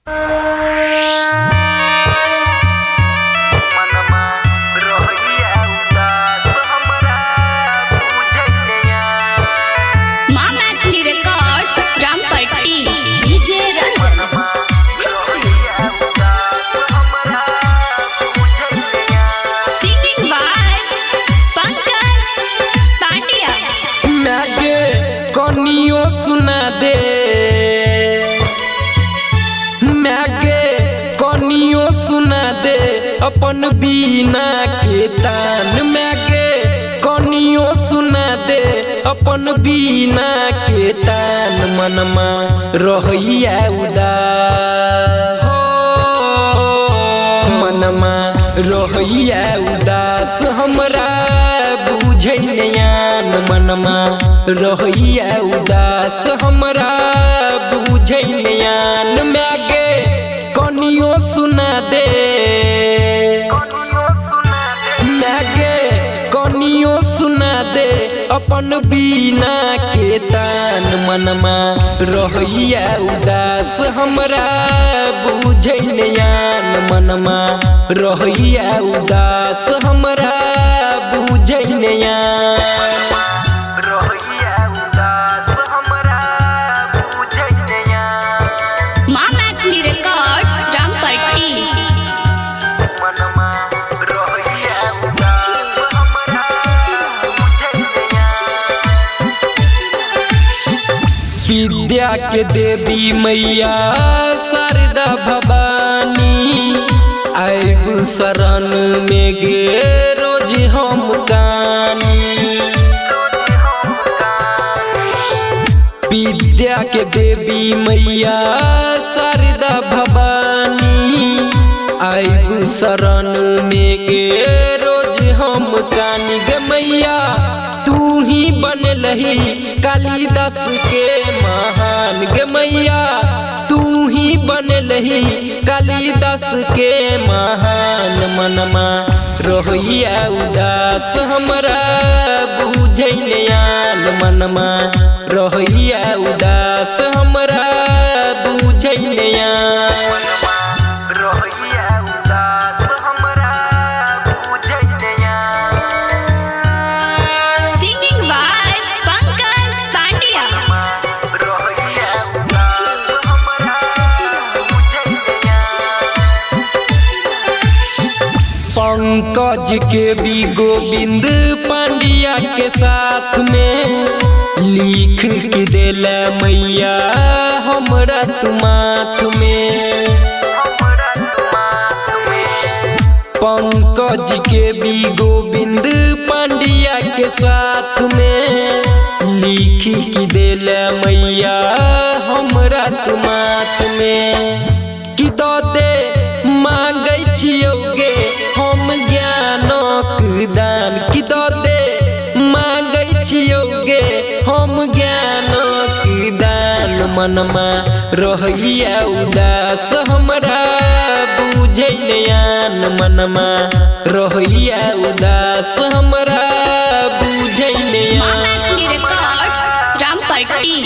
माँ Maithili records Rampatti. DJ Ranjan. Singing by Pankaj Pandya. मागे कनियो सुना दे, मागे कनियो सुना दे अपन बीना के तान। मागे कनियो सुना दे अपन बीना के तान। मनमा रहैया उदास, मनमा रहैया उदास हमरा बुझै नयान। मनमा रहैया उदास हमरा बुझै नयान। मागे कनियो सुना दे, मागे कनियो सुना दे अपन बीना के तान। मनमा रहैया उदास हमरा बुझै नयान। मनमा रहैया उदास हमरा बुझै नयान। माँ मैथिली रिकॉर्ड्स रामपट्टी। विद्या के देवी मैया शारदा भवानी, आइब शरण में गे रोज हम कानी। विद्या के देवी मैया शारदा भवानी, आइब शरण में गे रोज हम कानी। गे मैया तू ही बनलही कालिदास के महान। गे मैया तू ही बनलही कालिदास के महान। मनमा रहैया उदास हमरा बुझै नयान। मनमा रहैया उदास हमरा बुझै नयान। Singing by Pankaj Pandya. Pankaj के भी गोविंद पांड्या के साथ में लिख के दिल मैया हमरा तुमाथ में। पंकज के भी गोविंद पांड्या के साथ में लिख के दिल मैया हमरा तुमाथ में। कि दो दे मांगै छियौगे हम ज्ञानक दान। कि दो दे मांगै छियौगे हम ज्ञानक दान। मनमा रहैया उदास हमरा बुझै नयान। मनमा रहैया उदास हमरा बुझै माँ नयान। मैथिली रिकॉर्ड्स रामपट्टी।